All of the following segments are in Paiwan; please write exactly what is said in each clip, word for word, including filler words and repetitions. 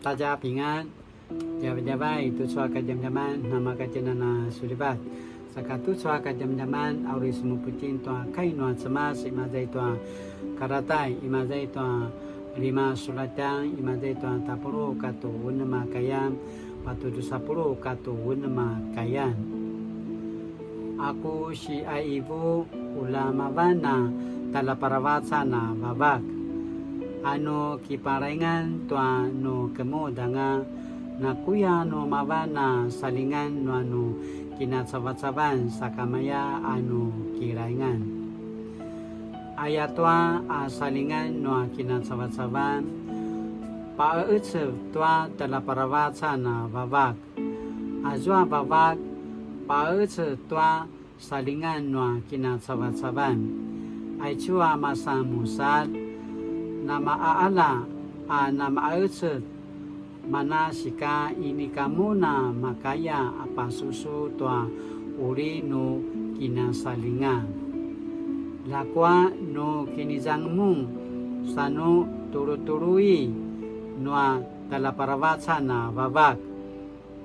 大家平安. Djavadjavai tucu a kadjamadjaman, namakatjenan a sulivat. Saka tucu a kadjamadjaman, a uri semupu itjen tua kai nua Cemas, imaza i tua Karatai, imaza i tua lima sulatjan, imaza i tua tapuluq katua unem a kayan, patje drusa puluq katua unem a kayan. A ku siqaivu, ula mavan a tjaljaparavacan a Vavak, a nu kiparaingan tua nu kemud anga, nakuya nu mavan a salingan nua nu kinacavacavan sakamaya a nu kiraingan. Ayatua a salingan nua kinacavacavan, paqecev tua tjaljaparavacan a Vavak. Azua Vavak, paqecev tua salingan nua kinacavacavan. Aicu a masanmusalj, namaqaqala a namaqecev, manasika inika mun a makaya a pasusu tua uri nu kinasalingan. Ljakua nu kinizang mun sa nu tulutului nua tjaljaparavacan a Vavak,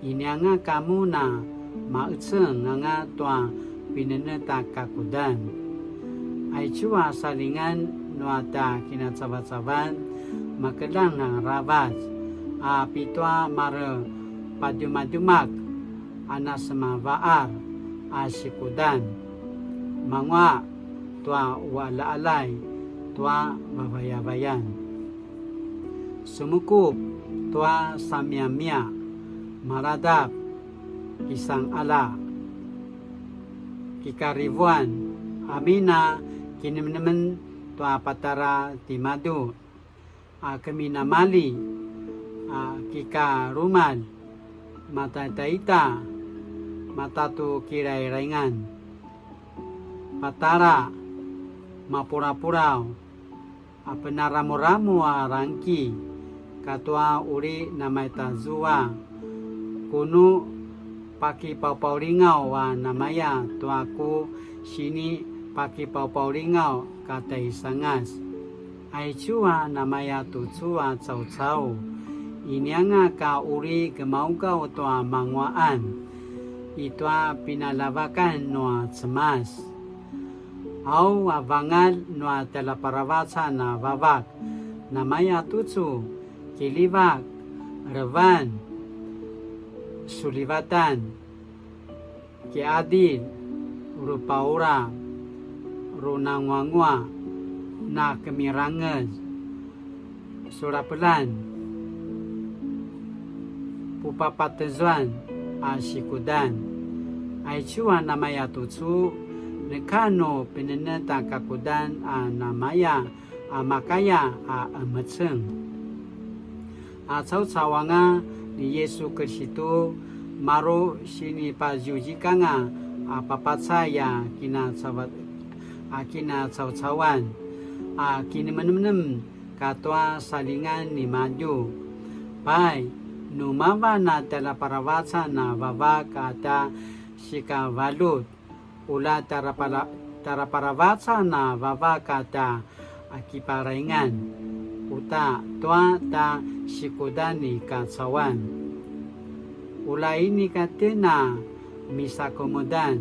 inianga ka mun a maqeceng anga tua pinenetj a kakudan. Aicu a salingan nua tja kinacavacavan, makeljang aravac, a pitua marepadjumadjumak a nasemavaqar a sikudan, manguaq tua uqaljaqaljay tua vavayavayan. Semukup tua samiamia, maladap, kisanqalja, kikarivuan, amin a kinemenemen tua patjara timadju, a keminamali, a kikarumalj, matataita, matatu kilairaingan, patjara, mapurapuraw, a penaramuramu a rangki, katua uri namaitazua, kunu pakipaupaulingaw a namaya tua ku sinipakipaupaulingaw katjaisangas. Aicu a namaya tucu a caucau, inianga ka uri gemaugaw tua manguaqan, i tua pinaljavakan nua Cemas. Au a vangalj nua tjaljaparavacan a Vavak, namaya tucu, kiljivak, levan, sulivatan, kiqadilj, rupaura, runanguanguaq, na kemirangez, surapelan, pupapatezuan a sikudan. Aicu a namaya tucu, neka nu pinenetj a kakudan a namaya a makaya a emeceng. A caucau anga ni Yesu Kiristu, maru sinipazuzikanga a papacay a kinacava-, a kinacaucauan, a kinemenemnem katua salingan nimadju. Pai, nu mavan a tjaljaparavacan a Vavak a tja sikavaljut, ula tjarapala-, tjarjaparavacan a Vavak a tja kiparaingan, uta tua tja sikudan i kacauan. Ula inika tjen a misakumudan,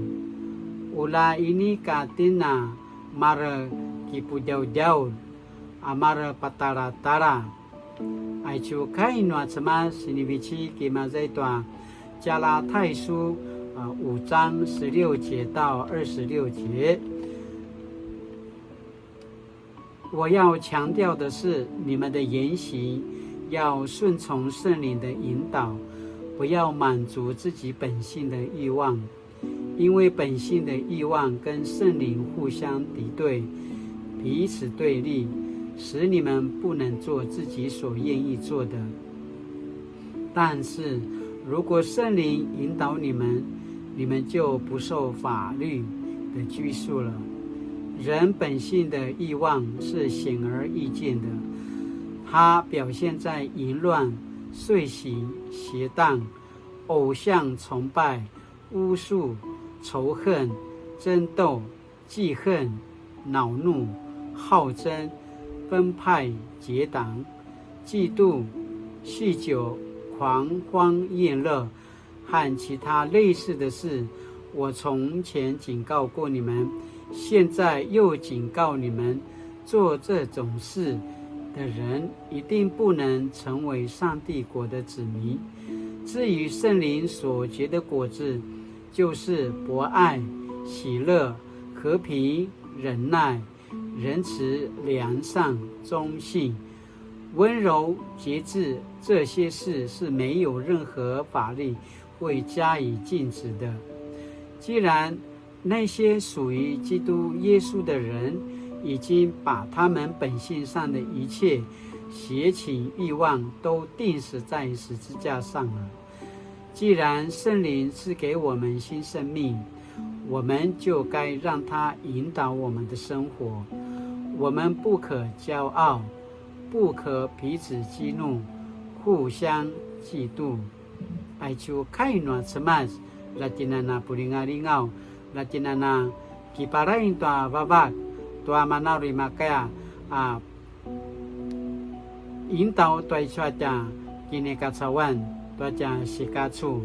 ula inika tjen a marekipudjaudjaul, a marepatalatala. Aicu kai nua Cemas sinivecik imaza i tua 加拉太书, a, 五章十六节到二十六节。我要强调的是，你们的言行要顺从圣灵的引导，不要满足自己本性的欲望。 因为本性的欲望跟圣灵互相敌对，彼此对立，使你们不能做自己所愿意做的。但是，如果圣灵引导你们，你们就不受法律的拘束了。人本性的欲望是显而易见的，它表现在淫乱、睡行、邪荡、偶像崇拜、 巫术、仇恨、争斗、记恨、恼怒、好争、分派、结党、嫉妒、酗酒、狂欢宴乐和其他类似的事。我从前警告过你们，现在又警告你们，做这种事的人一定不能成为上帝国的子民。至于圣灵所结的果子，就是博爱、喜乐、和平、忍耐、仁慈、良善、忠信、温柔、节制，这些事是没有任何法律会加以禁止的。既然那些属于基督耶稣的人已经把他们本性上的一切邪情欲望都钉死在十字架上了，既然圣灵赐给我们新生命，我们就该让他引导我们的生活。我们不可骄傲，不可彼此激怒，互相嫉妒。Aicu kai nua Cemas, la tjinana pulingalingaw, la tjinana kipalain tua vavak, tua manauri makaya a 引导 tua icu a tja kinikacauan tua tja sikacu.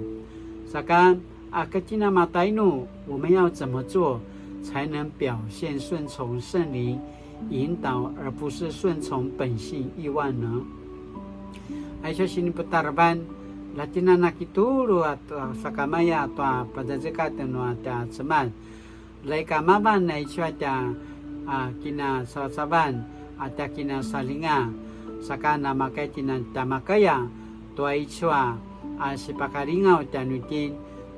Saka, a, ka tjinana matainu, 我们要怎么做才能表现顺从圣灵引导，而不是顺从本性欲望呢？Aicu a siniputarevan, la tjinana kitulu a tua sakamaya tua pazazekatj nua tja Cemas. Laika mavan aicu a tja, a, kinasavasavan, a, tja kinasalinga, saka namakay tjina tja makaya tua aicu a, a, sipakalingaw tjanuitjen,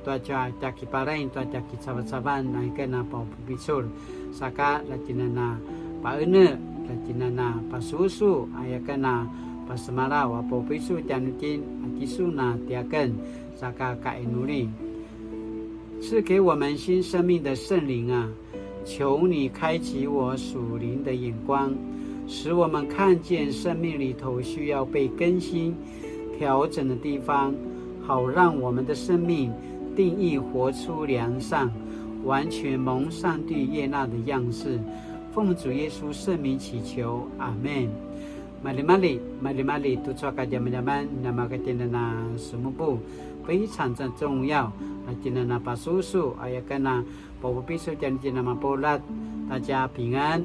tua tja, tja kipalain tua tja kicavacavan, a, ika na paupupicul, saka la tjinana paene, la tjinana pasusu, a, ika na pasemalaw a paupicul tjanuitjen, a, tisun a tiaken, saka kainuli. 赐给我们新生命的圣灵啊，求你开启我属灵的眼光，使我们看见生命里头需要被更新、调整的地方，好让我们的生命定义活出良善，完全蒙上帝悦纳的样式。奉主耶稣圣名祈求，阿们。Maljimalji, maljimalji tucu a kadjamadjaman, namakatjinana semupu. 非常的重要。A tjinana pasusu, aya ken a paupupicul tjanuitjen a mapuljat, 大家平安。